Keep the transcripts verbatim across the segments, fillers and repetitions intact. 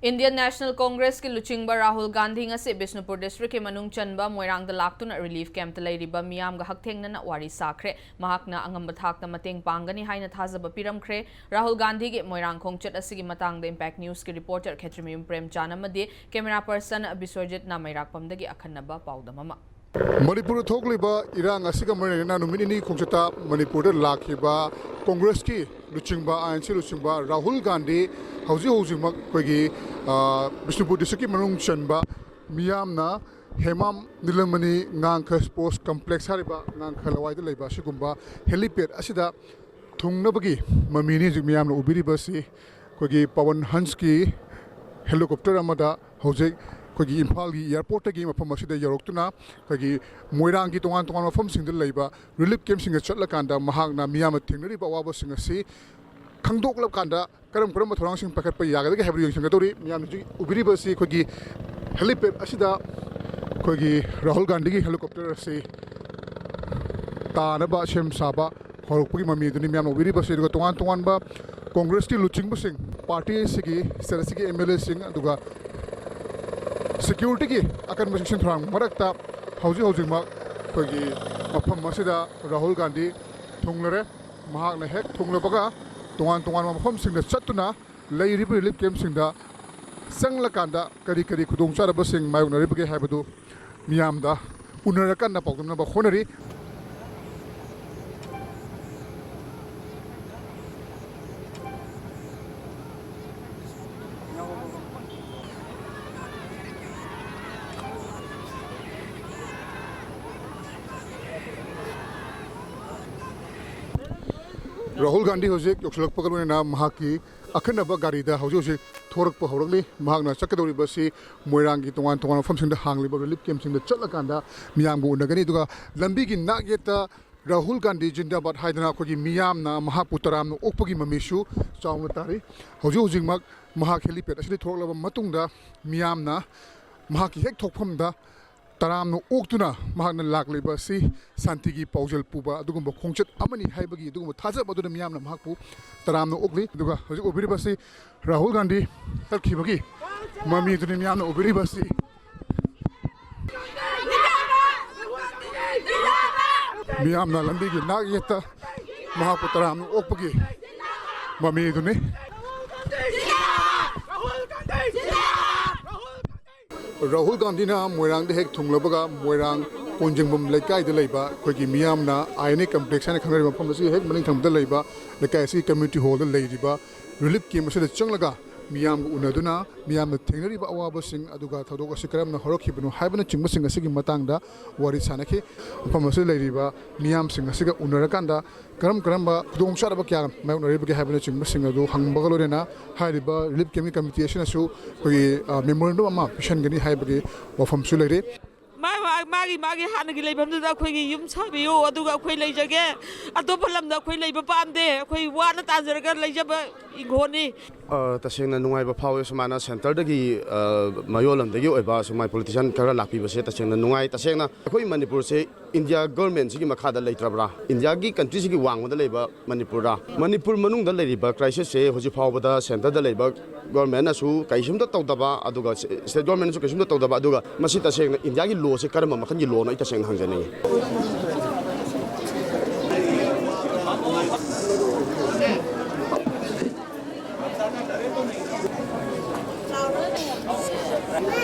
Indian National Congress ꯀꯤ ꯂꯨꯆꯤꯡꯕ ꯔꯥꯍꯨꯜ ꯒꯥꯟꯙꯤ ꯉꯁꯤ ꯕꯤꯁꯅꯨꯄꯨꯔ district ꯀꯤ ꯃꯅꯨꯡ ꯆꯟꯕ ꯃꯣꯏꯔꯥꯡꯗ ꯂꯥꯛꯇꯨꯅ relief camp ꯇ ꯂꯩꯔꯤꯕ ꯃꯤꯌꯥꯝꯒ ꯍꯛꯊꯦꯡꯅꯅ ꯋꯥꯔꯤ ꯁꯥꯈ꯭ꯔꯦ꯫ ꯃꯍꯥꯛꯅ ꯑꯉꯝꯕ ꯊꯥꯛꯇ ꯃꯇꯦꯡ ꯄꯥꯡꯒꯅꯤ ꯍꯥꯏꯅ ꯊꯥꯖꯕ ꯄꯤꯔꯝꯈ꯭ꯔꯦ꯫ ꯔꯥꯍꯨꯜ ꯒꯥꯟꯙꯤꯒꯤ ꯃꯣꯏꯔꯥꯡ ꯈꯣꯡꯆꯠ ꯑꯁꯤꯒꯤ ꯃꯇꯥꯡꯗ Impact News ꯀꯤ reporter ꯈꯦꯇ꯭ꯔꯤꯃꯌꯨꯝ ꯄ꯭ꯔꯦꯝꯆꯥꯟ ꯑꯃꯗꯤ camera person ꯕꯤꯁ꯭ꯋꯖꯤꯠ ꯅꯥꯃꯩꯔꯥꯛꯄꯝꯗꯒꯤ ꯑꯈꯟꯅꯕ ꯄꯥꯎꯗꯝ ꯑꯃ꯫ ꯃꯅꯤꯄꯨꯔꯗ ꯊꯣꯛꯂꯤꯕ ꯏꯔꯥꯡ ꯑꯁꯤꯒ ꯃꯔꯤ ꯂꯩꯅꯅ ꯅꯨꯃꯤꯠ ꯅꯤꯅꯤ ꯈꯣꯡꯆꯠꯇ ꯃꯅꯤꯄꯨꯔꯗ ꯂꯥꯛꯈꯤꯕ ꯀꯣꯡꯒ꯭ꯔꯦꯁꯀꯤ ꯂꯨꯆꯤꯡꯕ, ꯑꯥꯏ ꯑꯦꯟ ꯁꯤ ꯂꯨꯆꯤꯡꯕ ꯔꯥꯍꯨꯜ ꯒꯥꯟꯙꯤ ꯍꯧꯖꯤꯛ ꯍꯧꯖꯤꯛꯃꯛ ꯑꯩꯈꯣꯏꯒꯤ, ꯑ, ꯕꯤꯁꯅꯨꯄꯨꯔ district ꯀꯤ ꯃꯅꯨꯡ ꯆꯟꯕ ꯃꯤꯌꯥꯝꯅ ꯍꯦꯃꯥꯝ ꯅꯤꯂꯃꯅꯤ ꯉꯥꯡꯈ sports complex ꯍꯥꯏꯔꯤꯕ ꯉꯥꯡꯈ ꯂꯋꯥꯏꯗ ꯂꯩꯕ ꯑꯁꯤꯒꯨꯝꯕ helipad ꯑꯁꯤꯗ ꯊꯨꯡꯅꯕꯒꯤ ꯃꯃꯤꯅꯤ ꯍꯧꯖꯤꯛ ꯃꯤꯌꯥꯝꯅ ꯎꯕꯤꯔꯤꯕ ꯑꯁꯤ꯫ ꯑꯩꯈꯣꯏꯒꯤ ꯄꯋꯟ ꯍꯟꯁꯀꯤ helicopter ꯑꯃꯗ ꯍꯧꯖꯤꯛ ꯑꯩꯈꯣꯏꯒꯤ ꯏꯝꯐꯥꯜꯒꯤ airport ꯇꯒꯤ ꯃꯐꯝ ꯑꯁꯤꯗ ꯌꯧꯔꯛꯇꯨꯅ ꯑꯩꯈꯣꯏꯒꯤ ꯃꯣꯏꯔꯥꯡꯒꯤ ꯇꯣꯉꯥꯟ ꯇꯣꯉꯥꯟꯕ ꯃꯐꯝꯁꯤꯡꯗ ꯂꯩꯕ relief camp ꯁꯤꯡꯗ ꯆꯠꯂꯀꯥꯟꯗ ꯃꯍꯥꯛꯅ ꯃꯤꯌꯥꯝꯅ ꯊꯦꯡꯅꯔꯤꯕ ꯑꯋꯥꯕꯁꯤꯡ ꯑꯁꯤ ꯈꯪꯗꯣꯛꯂꯀꯥꯟꯗ ꯀꯔꯝ ꯀꯔꯝꯕ ꯊꯧꯔꯥꯡꯁꯤꯡ ꯄꯥꯏꯈꯠꯄ ꯌꯥꯒꯗꯒꯦ ꯍꯥꯏꯕꯗꯨ ꯌꯦꯡꯁꯤꯟꯒꯗꯧꯔꯤ꯫ ꯃꯤꯌꯥꯝꯅ ꯍꯧꯖꯤꯛ ꯎꯕꯤꯔꯤꯕ ꯑꯁꯤ ꯑꯩꯈꯣꯏꯒꯤ helipad ꯑꯁꯤꯗ ꯑꯩꯈꯣꯏꯒꯤ ꯔꯥꯍꯨꯜ ꯒꯥꯟꯙꯤꯒꯤ helicopter ꯑꯁꯤ ꯇꯥꯅꯕ ꯁꯦꯝ ꯁꯥꯕ ꯍꯧꯔꯛꯄꯒꯤ ꯃꯃꯤ ꯑꯗꯨꯅꯤ ꯃꯌꯥꯝꯅ ꯎꯕꯤꯔꯤꯕꯁꯤ꯫ ꯑꯗꯨꯒ ꯇꯣꯉꯥꯟ ꯇꯣꯉꯥꯟꯕ ꯀꯣꯡꯒ꯭ꯔꯦꯁꯀꯤ ꯂꯨꯆꯤꯡꯕꯁꯤꯡ, party ꯑꯁꯤꯒꯤ, state ꯑꯁꯤꯒꯤ M L A ꯁꯤꯡ, ꯑꯗꯨꯒ security ꯒꯤ ꯑꯀꯟꯕ ꯆꯦꯛꯁꯤꯟ ꯊꯧꯔꯥꯡ ꯃꯔꯛꯇ ꯍꯧꯖꯤꯛ ꯍꯧꯖꯤꯛꯃꯛ ꯑꯩꯈꯣꯏꯒꯤ ꯃꯐꯝ ꯑꯁꯤꯗ ꯔꯥꯍꯨꯜ ꯒꯥꯟꯙꯤ ꯊꯨꯡꯂꯔꯦ꯫ ꯃꯍꯥꯛꯅ ꯍꯦꯛ ꯊꯨꯡꯂꯕꯒ ꯇꯣꯉꯥꯟ ꯇꯣꯉꯥꯟꯕ ꯃꯐꯝꯁꯤꯡꯗ ꯆꯠꯇꯨꯅ ꯂꯩꯔꯤꯕ relief camp ꯁꯤꯡꯗ ꯆꯪꯂꯀꯥꯟꯗ ꯀꯔꯤ ꯀꯔꯤ ꯈꯨꯗꯣꯡꯆꯥꯗꯕꯁꯤꯡ ꯃꯥꯌꯣꯛꯅꯔꯤꯕꯒꯦ ꯍꯥꯏꯕꯗꯨ ꯃꯤꯌꯥꯝꯗ ꯎꯅꯔꯀꯥꯟꯗ ꯄꯥꯎꯗꯝꯅꯕ ꯍꯣꯠꯅꯔꯤ꯫ ꯔꯥꯍꯨꯜ ꯒꯥꯟꯙꯤ ꯍꯧꯖꯤꯛ ꯌꯧꯁꯤꯜꯂꯛꯄꯒ ꯂꯣꯏꯅꯅ ꯃꯍꯥꯛꯀꯤ ꯑꯈꯟꯅꯕ ꯒꯥꯔꯤꯗ ꯍꯧꯖꯤꯛ ꯍꯧꯖꯤꯛ ꯊꯣꯔꯛꯄ ꯍꯧꯔꯛꯂꯤ꯫ ꯃꯍꯥꯛꯅ ꯆꯠꯀꯗꯧꯔꯤꯕꯁꯤ ꯃꯣꯏꯔꯥꯡꯒꯤ ꯇꯣꯉꯥꯟ ꯇꯣꯉꯥꯟꯕ ꯃꯐꯝꯁꯤꯡꯗ ꯍꯥꯡꯂꯤꯕ relief camp ꯁꯤꯡꯗ ꯆꯠꯂꯀꯥꯟꯗ ꯃꯤꯌꯥꯝꯒ ꯎꯅꯒꯅꯤ꯫ ꯑꯗꯨꯒ ꯂꯝꯕꯤꯒꯤ ꯅꯥꯛꯌꯦꯠꯇ "ꯔꯥꯍꯨꯜ ꯒꯥꯟꯙꯤ ꯖꯤꯟꯗꯥꯕꯥꯗ" ꯍꯥꯏꯗꯅ ꯑꯩꯈꯣꯏꯒꯤ ꯃꯤꯌꯥꯝꯅ ꯃꯍꯥꯛꯄꯨ ꯇꯔꯥꯝꯅ ꯑꯣꯛꯄꯒꯤ ꯃꯃꯤꯁꯨ ꯆꯥꯎꯅ ꯇꯥꯔꯤ꯫ ꯍꯧꯖꯤꯛ ꯍꯧꯖꯤꯛꯃꯛ ꯃꯍꯥꯛ helipad ꯑꯁꯤꯗꯒꯤ ꯊꯣꯛꯂꯛꯂꯕ ꯃꯇꯨꯡꯗ ꯃꯤꯌꯥꯝꯅ ꯃꯍꯥꯛꯀꯤ ꯍꯦꯛ ꯊꯣꯛꯐꯝꯗ ꯇꯔꯥꯝꯅ ꯑꯣꯛꯇꯨꯅ ꯃꯍꯥꯛꯅ ꯂꯥꯛꯂꯤꯕ ꯑꯁꯤ ꯁꯥꯟꯇꯤꯒꯤ ꯄꯥꯎꯖꯦꯜ ꯄꯨꯕ ꯑꯗꯨꯒꯨꯝꯕ ꯈꯣꯡꯆꯠ ꯑꯃꯅꯤ ꯍꯥꯏꯕꯒꯤ ꯑꯗꯨꯒꯨꯝꯕ ꯊꯥꯖꯕ ꯑꯗꯨꯅ ꯃꯤꯌꯥꯝꯅ ꯃꯍꯥꯛꯄꯨ ꯇꯔꯥꯝꯅ ꯑꯣꯛꯂꯤ꯫ ꯑꯗꯨꯒ ꯍꯧꯖꯤꯛ ꯎꯕꯤꯔꯤꯕꯁꯤ ꯔꯥꯍꯨꯜ ꯒꯥꯟꯙꯤ ꯆꯠꯈꯤꯕꯒꯤ ꯃꯃꯤꯗꯨꯅꯤ ꯃꯤꯌꯥꯝꯅ ꯎꯕꯤꯔꯤꯕꯁꯤ꯫ ꯃꯤꯌꯥꯝꯅ ꯂꯝꯕꯤꯒꯤ ꯅꯥꯛ ꯌꯦꯠꯇ ꯃꯍꯥꯛꯄꯨ ꯇꯔꯥꯝꯅ ꯑꯣꯛꯄꯒꯤ ꯃꯃꯤꯗꯨꯅꯤ꯫ ꯔꯥꯍꯨꯜ ꯒꯥꯟꯙꯤꯅ ꯃꯣꯏꯔꯥꯡꯗ ꯍꯦꯛ ꯊꯨꯡꯂꯕꯒ ꯃꯣꯏꯔꯥꯡ ꯀꯣꯟꯖꯦꯡꯕꯝ ꯂꯩꯀꯥꯏꯗ ꯂꯩꯕ ꯑꯩꯈꯣꯏꯒꯤ ꯃꯤꯌꯥꯝꯅ ꯑꯥꯏ ꯑꯦꯟ ꯑꯦ ꯀꯝꯄ꯭ꯂꯦꯛꯁ ꯍꯥꯏꯅ ꯈꯪꯅꯔꯤꯕ ꯃꯐꯝ ꯑꯁꯤꯒꯤ ꯍꯦꯛ ꯃꯅꯤꯡ ꯊꯪꯕꯗ ꯂꯩꯕ ꯂꯩꯀꯥꯏ ꯑꯁꯤꯒꯤ ꯀꯝꯃ꯭ꯌꯨꯅꯤꯇꯤ ꯍꯣꯜꯗ ꯂꯩꯔꯤꯕ ꯔꯤꯂꯤꯐ ꯀꯦꯝꯞ ꯑꯁꯤꯗ ꯆꯪꯂꯒ ꯃꯤꯌꯥꯝꯒ ꯎꯅꯗꯨꯅ ꯃꯤꯌꯥꯝꯅ ꯊꯦꯡꯅꯔꯤꯕ ꯑꯋꯥꯕꯁꯤꯡ, ꯑꯗꯨꯒ ꯊꯧꯗꯣꯛ ꯑꯁꯤ ꯀꯔꯝꯅ ꯍꯧꯔꯛꯈꯤꯕꯅꯣ ꯍꯥꯏꯕꯅꯆꯤꯡꯕꯁꯤꯡ ꯑꯁꯤꯒꯤ ꯃꯇꯥꯡꯗ ꯋꯥꯔꯤ ꯁꯥꯅꯈꯤ꯫ ꯃꯐꯝ ꯑꯁꯤꯗ ꯂꯩꯔꯤꯕ ꯃꯤꯌꯥꯝꯁꯤꯡ ꯑꯁꯤꯒ ꯎꯅꯔꯀꯥꯟꯗ ꯀꯔꯝ ꯀꯔꯝꯕ ꯈꯨꯗꯣꯡꯆꯥꯗꯕ ꯀꯌꯥ ꯃꯥꯌꯣꯛꯅꯔꯤꯕꯒꯦ ꯍꯥꯏꯕꯅꯆꯤꯡꯕꯁꯤꯡ ꯑꯗꯨ ꯍꯪꯕꯒ ꯂꯣꯏꯅꯅ ꯍꯥꯏꯔꯤꯕ ꯔꯤꯂꯤꯐ ꯀꯦꯝꯞꯀꯤ ꯀꯝꯃꯤꯇꯤ ꯑꯁꯤꯅꯁꯨ ꯑꯩꯈꯣꯏꯒꯤ, ꯑ, ꯃꯦꯃꯣꯔꯦꯟꯗꯝ ꯑꯃ ꯄꯤꯁꯟꯒꯅꯤ ꯍꯥꯏꯕꯒꯤ ꯋꯥꯐꯝꯁꯨ ꯂꯩꯔꯤ꯫ ꯃꯥ-, ꯃꯥ-, ꯃꯥꯒꯤ, ꯃꯥꯒꯤ ꯍꯥꯟꯅꯒꯤ ꯂꯩꯐꯝꯗꯨꯗ ꯑꯩꯈꯣꯏꯒꯤ ꯌꯨꯝ ꯁꯥꯕꯤꯌꯨ, ꯑꯗꯨꯒ ꯑꯩꯈꯣꯏ ꯂꯩꯖꯒꯦ꯫ ꯑꯇꯣꯞꯄ ꯂꯝꯗ ꯑꯩꯈꯣꯏ ꯂꯩꯕ ꯄꯥꯝꯗꯦ꯫ ꯑꯩꯈꯣꯏ ꯋꯥꯅ ꯇꯥꯟꯖꯔꯒ ꯂꯩꯖꯕ ꯏꯪꯈꯣꯜꯅꯤ꯫ ꯑ, ꯇꯁꯦꯡꯅ ꯅꯨꯡꯉꯥꯏꯕ ꯐꯥꯎꯋꯦ꯫ ꯁꯨꯃꯥꯏꯅ ꯁꯦꯟꯇꯔꯗꯒꯤ, ꯑ, ꯃꯌꯣꯜ ꯂꯝꯗꯒꯤ ꯑꯣꯏꯕ ꯁꯨꯃꯥꯏꯅ ꯄꯣꯂꯤꯇꯤꯁꯤꯌꯥꯟ ꯈꯔ ꯂꯥꯛꯄꯤꯕꯁꯦ ꯇꯁꯦꯡꯅ ꯅꯨꯡꯉꯥꯏ꯫ ꯇꯁꯦꯡꯅ ꯑꯩꯈꯣꯏ ꯃꯅꯤꯄꯨꯔꯁꯦ ꯏꯟꯗꯤꯌꯥ ꯒꯣꯔꯃꯦꯟꯁꯤꯒꯤ ꯃꯈꯥꯗ ꯂꯩꯇ꯭ꯔꯕ꯭ꯔꯥ? ꯏꯟꯗꯤꯌꯥꯒꯤ ꯀꯟꯇ꯭ꯔꯤꯁꯤꯒꯤ ꯋꯥꯡꯃꯗ ꯂꯩꯕ ꯃꯅꯤꯄꯨꯔꯔꯥ? ꯃꯅꯤꯄꯨꯔ ꯃꯅꯨꯡꯗ ꯂꯩꯔꯤꯕ ꯀ꯭ꯔꯥꯏꯁꯤꯁꯁꯦ ꯍꯧꯖꯤꯛ ꯐꯥꯎꯕꯗ ꯁꯦꯟꯇꯔꯗ ꯂꯩꯕ ꯒꯣꯔꯃꯦꯟꯅꯁꯨ ꯀꯩꯁꯨꯝꯇ ꯇꯧꯗꯕ, ꯑꯗꯨꯒ ꯁ꯭ꯇꯦꯠ ꯒꯣꯔꯃꯦꯟꯅꯁꯨ ꯀꯩꯁꯨꯝꯇ ꯇꯧꯗꯕ, ꯑꯗꯨꯒ ꯃꯁꯤ ꯇꯁꯦꯡꯅ ꯏꯟꯗꯤꯌꯥꯒꯤ ꯂꯣꯁꯦ ꯀꯔꯝꯕ ꯃꯈꯜꯒꯤ ꯂꯣꯅꯣ ꯑꯩ ꯇꯁꯦꯡꯅ ꯍꯪꯖꯅꯤꯡꯉꯤ꯫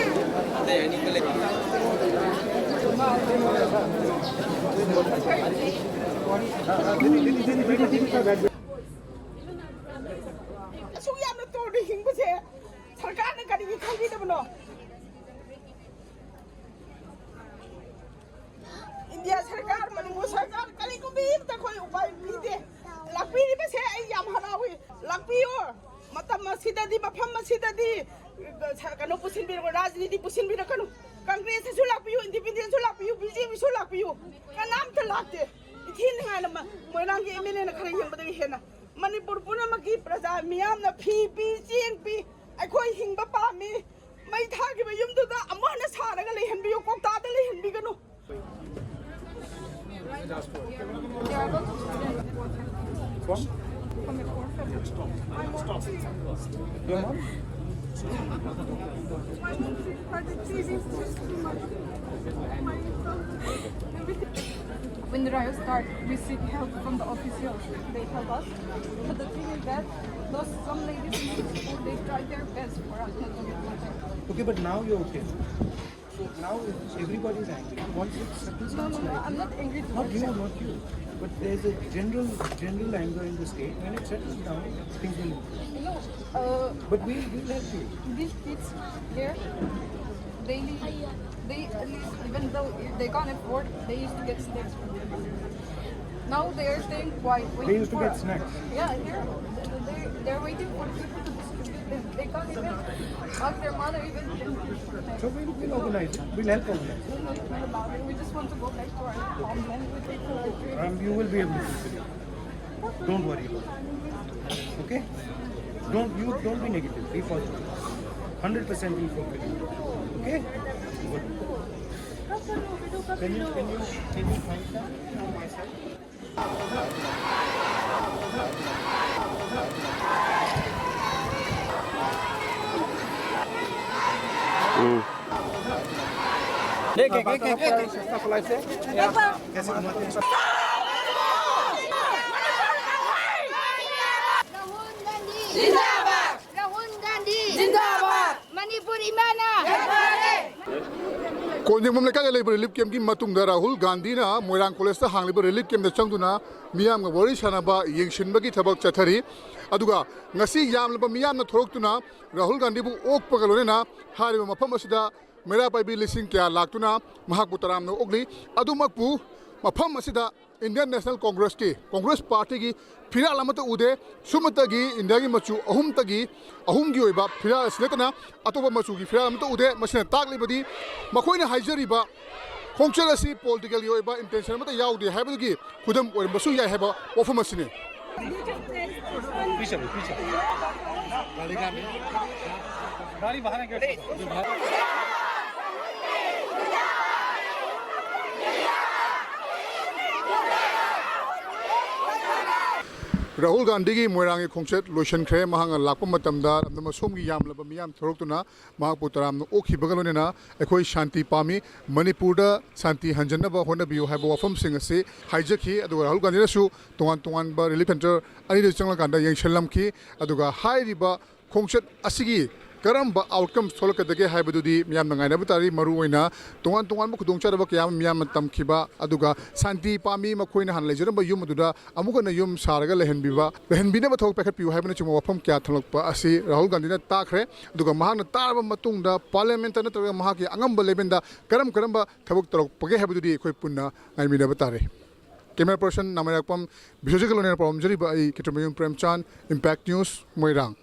ꯑꯁꯨꯛ ꯌꯥꯝꯅ ꯇꯣꯔꯗ ꯍꯤꯡꯕꯁꯦ ꯁꯔꯀꯥꯔꯅ ꯀꯔꯤꯒꯤ ꯈꯪꯕꯤꯗꯕꯅꯣ? ꯏꯟꯗꯤꯌꯥ ꯁꯔꯀꯥꯔ, ꯃꯅꯤꯄꯨꯔ ꯁꯔꯀꯥꯔ ꯀꯔꯤꯒꯨꯝꯕ ꯑꯃꯇ ꯑꯩꯈꯣꯏ ꯎꯄꯥꯏ ꯄꯤꯗꯦ꯫ ꯂꯥꯛꯄꯤꯔꯤꯕꯁꯦ ꯑꯩ ꯌꯥꯝ ꯍꯔꯥꯎꯏ꯫ ꯂꯥꯛꯄꯤꯌꯨ꯫ ꯃꯇꯝ ꯑꯁꯤꯗꯗꯤ, ꯃꯐꯝ ꯑꯁꯤꯗꯗꯤ, ꯀꯩꯅꯣ ꯄꯨꯁꯤꯟꯕꯤꯔꯛꯑꯣ, ꯔꯥꯖꯅꯤꯇꯤ ꯄꯨꯁꯤꯟꯕꯤꯔꯛꯀꯅꯨ꯫ ꯀꯪꯒ꯭ꯔꯦꯁꯁꯨ ꯂꯥꯛꯄꯤꯌꯨ, ꯏꯟꯗꯤꯄꯦꯟꯗꯦꯟꯁꯨ ꯂꯥꯛꯄꯤꯌꯨ, ꯕꯤ ꯖꯦ ꯄꯤꯁꯨ ꯂꯥꯛꯄꯤꯌꯨ꯫ ꯀꯅꯥꯝꯇ ꯂꯥꯛꯇꯦ꯫ ꯏꯊꯤ ꯅꯨꯡꯉꯥꯏꯅ ꯃ-, ꯃꯣꯏꯔꯥꯡꯒꯤ ꯑꯦꯝ ꯑꯦꯜ ꯑꯦꯅ ꯈꯔ ꯌꯦꯡꯕꯗꯒꯤ ꯍꯦꯟꯅ ꯃꯅꯤꯄꯨꯔ ꯄꯨꯝꯅꯃꯛꯀꯤ ꯄ꯭ꯔꯖꯥ ꯃꯤꯌꯥꯝꯅ ꯐꯤ ꯄꯤ, ꯆꯦꯡ ꯄꯤ꯫ ꯑꯩꯈꯣꯏ ꯍꯤꯡꯕ ꯄꯥꯝꯃꯤ꯫ ꯃꯩ ꯊꯥꯈꯤꯕ ꯌꯨꯝꯗꯨꯗ ꯑꯃꯨꯛ ꯍꯟꯅ ꯁꯥꯔꯒ ꯂꯩꯍꯟꯕꯤꯌꯨ꯫ ꯀꯧꯇꯥꯗ Your mom? When the riots start, we seek help from the officials. They help us. But the thing is that those some ladies in the school, they try their best for us not to get matter. Okay, but now you're okay. So now everybody is angry. Once it settles down, no, no, I'm not angry towards you, not you. But there's a general, general anger in the state. When it settles down, things will improve. No, uh, but we will help you. These kids here, they live, they at least, even though they can't afford, they used to get snacks from them. Now they are staying quiet. They used to get snacks. Yeah, here they, they're waiting for people to distribute them. They can't even ask their mother even. So we'll, we'll organize. We'll help organize. We just want to go back to our homeland. We take our dreams. Um, you will be able to fulfill it. Don't worry about it. Okay? Don't you don't be negative. Be positive. Hundred percent will fulfill it. Okay? Good. Can you can you can you find that for myself? Rahul Gandhi ꯖꯤꯟꯗꯥꯕꯥꯗ꯫ Rahul Gandhi ꯖꯤꯟꯗꯥꯕꯥꯗ꯫ Manipur ꯏꯃꯥꯅ꯫ ꯀꯣꯟꯖꯦꯡꯕꯝ ꯂꯩꯀꯥꯏꯗ ꯂꯩꯕ relief ꯀꯦꯝꯞꯀꯤ ꯃꯇꯨꯡꯗ ꯔꯥꯍꯨꯜ ꯒꯥꯟꯙꯤꯅ ꯃꯣꯏꯔꯥꯡ ꯀꯣꯂꯦꯖꯇ ꯍꯥꯡꯂꯤꯕ relief ꯀꯦꯝꯞꯇ ꯆꯪꯗꯨꯅ ꯃꯤꯌꯥꯝꯒ ꯋꯥꯔꯤ ꯁꯥꯟꯅꯕ, ꯌꯦꯡꯁꯤꯟꯕꯒꯤ ꯊꯕꯛ ꯆꯠꯊꯔꯤ꯫ ꯑꯗꯨꯒ ꯉꯁꯤ ꯌꯥꯝꯂꯕ ꯃꯤꯌꯥꯝꯅ ꯊꯣꯔꯛꯇꯨꯅ ꯔꯥꯍꯨꯜ ꯒꯥꯟꯙꯤꯕꯨ ꯑꯣꯛꯄꯒ ꯂꯣꯏꯅꯅ ꯍꯥꯏꯔꯤꯕ ꯃꯐꯝ ꯑꯁꯤꯗ ꯃꯩꯔꯥ ꯄꯥꯏꯕꯤ ꯂꯤꯁꯤꯡ ꯀꯌꯥ ꯂꯥꯛꯇꯨꯅ ꯃꯍꯥꯛꯄꯨ ꯇꯔꯥꯝꯅ ꯑꯣꯛꯂꯤ꯫ ꯑꯗꯨꯃꯛꯄꯨ ꯃꯐꯝ ꯑꯁꯤꯗ ꯏꯟꯗꯤꯌꯟ ꯅꯦꯁꯅꯦꯜ ꯀꯣꯡꯒ꯭ꯔꯦꯁꯀꯤ, ꯀꯣꯡꯒ꯭ꯔꯦꯁ ꯄꯥꯔꯇꯤꯒꯤ ꯐꯤꯔꯥꯜ ꯑꯃꯠꯇ ꯎꯗꯦ꯫ ꯁꯨꯞꯅꯇꯒꯤ ꯏꯟꯗꯤꯌꯥꯒꯤ ꯃꯆꯨ ꯑꯍꯨꯝꯇꯒꯤ, ꯑꯍꯨꯝꯒꯤ ꯑꯣꯏꯕ ꯐꯤꯔꯥꯜ ꯑꯁꯤ ꯅꯠꯇꯅ ꯑꯇꯣꯞꯄ ꯃꯆꯨꯒꯤ ꯐꯤꯔꯥꯜ ꯑꯃꯠꯇ ꯎꯗꯦ꯫ ꯃꯁꯤꯅ ꯇꯥꯛꯂꯤꯕꯗꯤ ꯃꯈꯣꯏꯅ ꯍꯥꯏꯖꯔꯤꯕ ꯈꯣꯡꯆꯠ ꯑꯁꯤ ꯄꯣꯂꯤꯇꯤꯀꯦꯜꯒꯤ ꯑꯣꯏꯕ ꯏꯟꯇꯦꯟꯁꯟ ꯑꯃꯠꯇ ꯌꯥꯎꯗꯦ ꯍꯥꯏꯕꯗꯨꯒꯤ ꯈꯨꯗꯝ ꯑꯣꯏꯔꯝꯕꯁꯨ ꯌꯥꯏ ꯍꯥꯏꯕ ꯋꯥꯐꯝ ꯑꯁꯤꯅꯤ꯫ ꯔꯥꯍꯨꯜ ꯒꯥꯟꯙꯤꯒꯤ ꯃꯣꯏꯔꯥꯡꯒꯤ ꯈꯣꯡꯆꯠ ꯂꯣꯏꯁꯤꯟꯈ꯭ꯔꯦ꯫ ꯃꯍꯥꯛꯅ ꯂꯥꯛꯄ ꯃꯇꯝꯗ ꯂꯝꯗꯝ ꯑꯁꯣꯝꯒꯤ ꯌꯥꯝꯂꯕ ꯃꯤꯌꯥꯝ ꯊꯣꯔꯛꯇꯨꯅ ꯃꯍꯥꯛꯄꯨ ꯇꯔꯥꯝꯅ ꯑꯣꯛꯈꯤꯕꯒ ꯂꯣꯏꯅꯅ ꯑꯩꯈꯣꯏ ꯁꯥꯟꯇꯤ ꯄꯥꯝꯃꯤ, ꯃꯅꯤꯄꯨꯔꯗ ꯁꯥꯟꯇꯤ ꯍꯟꯖꯟꯅꯕ ꯍꯣꯠꯅꯕꯤꯌꯨ ꯍꯥꯏꯕ ꯋꯥꯐꯝꯁꯤꯡ ꯑꯁꯤ ꯍꯥꯏꯖꯈꯤ꯫ ꯑꯗꯨꯒ ꯔꯥꯍꯨꯜ ꯒꯥꯟꯙꯤꯅꯁꯨ ꯇꯣꯉꯥꯟ ꯇꯣꯉꯥꯟꯕ relief centre ꯑꯅꯤꯗ ꯆꯪꯂꯀꯥꯟꯗ ꯌꯦꯡꯁꯤꯜꯂꯝꯈꯤ꯫ ꯑꯗꯨꯒ ꯍꯥꯏꯔꯤꯕ ꯈꯣꯡꯆꯠ ꯑꯁꯤꯒꯤ ꯀꯔꯝꯕ outcomes ꯊꯣꯛꯂꯛꯀꯗꯒꯦ ꯍꯥꯏꯕꯗꯨꯗꯤ ꯃꯤꯌꯥꯝꯅ ꯉꯥꯏꯅꯕ ꯇꯥꯔꯤ꯫ ꯃꯔꯨꯑꯣꯏꯅ ꯇꯣꯉꯥꯟ ꯇꯣꯉꯥꯟꯕ ꯈꯨꯗꯣꯡꯆꯥꯗꯕ ꯀꯌꯥ ꯑꯃ ꯃꯤꯌꯥꯝꯅ ꯇꯝꯈꯤꯕ, ꯑꯗꯨꯒ ꯁꯥꯟꯇꯤ ꯄꯥꯝꯃꯤ ꯃꯈꯣꯏꯅ ꯍꯥꯟꯅ ꯂꯩꯖꯔꯝꯕ ꯌꯨꯝ ꯑꯗꯨꯗ ꯑꯃꯨꯛ ꯍꯟꯅ ꯌꯨꯝ ꯁꯥꯔꯒ ꯂꯩꯍꯟꯕꯤꯕ, ꯂꯩꯍꯟꯕꯤꯅꯕ ꯊꯕꯛ ꯄꯥꯏꯈꯠꯄꯤꯌꯨ ꯍꯥꯏꯕꯅꯆꯤꯡꯕ ꯋꯥꯐꯝ ꯀꯌꯥ ꯊꯝꯂꯛꯄ ꯑꯁꯤ ꯔꯥꯍꯨꯜ ꯒꯥꯟꯙꯤꯅ ꯇꯥꯈ꯭ꯔꯦ꯫ ꯑꯗꯨꯒ ꯃꯍꯥꯛꯅ ꯇꯥꯔꯕ ꯃꯇꯨꯡꯗ parliament ꯅꯠꯇ꯭ꯔꯒ ꯃꯍꯥꯛꯀꯤ ꯑꯉꯝꯕ level ꯗ ꯀꯔꯝ ꯀꯔꯝꯕ ꯊꯕꯛ ꯇꯧꯔꯛꯄꯒꯦ ꯍꯥꯏꯕꯗꯨꯗꯤ ꯑꯩꯈꯣꯏ ꯄꯨꯟꯅ ꯉꯥꯏꯃꯤꯟꯅꯕ ꯇꯥꯔꯦ꯫ Camera person ꯅꯥꯃꯩꯔꯥꯛꯄꯝ ꯕꯤꯁ꯭ꯋꯖꯤꯠꯀ ꯂꯣꯏꯅꯅ ꯄꯥꯎꯗꯝꯖꯔꯤꯕ ꯑꯩ ꯈꯦꯇ꯭ꯔꯤꯃꯌꯨꯝ ꯄ꯭ꯔꯦꯝꯆꯥꯟ, Impact News, ꯃꯣꯏꯔꯥꯡ꯫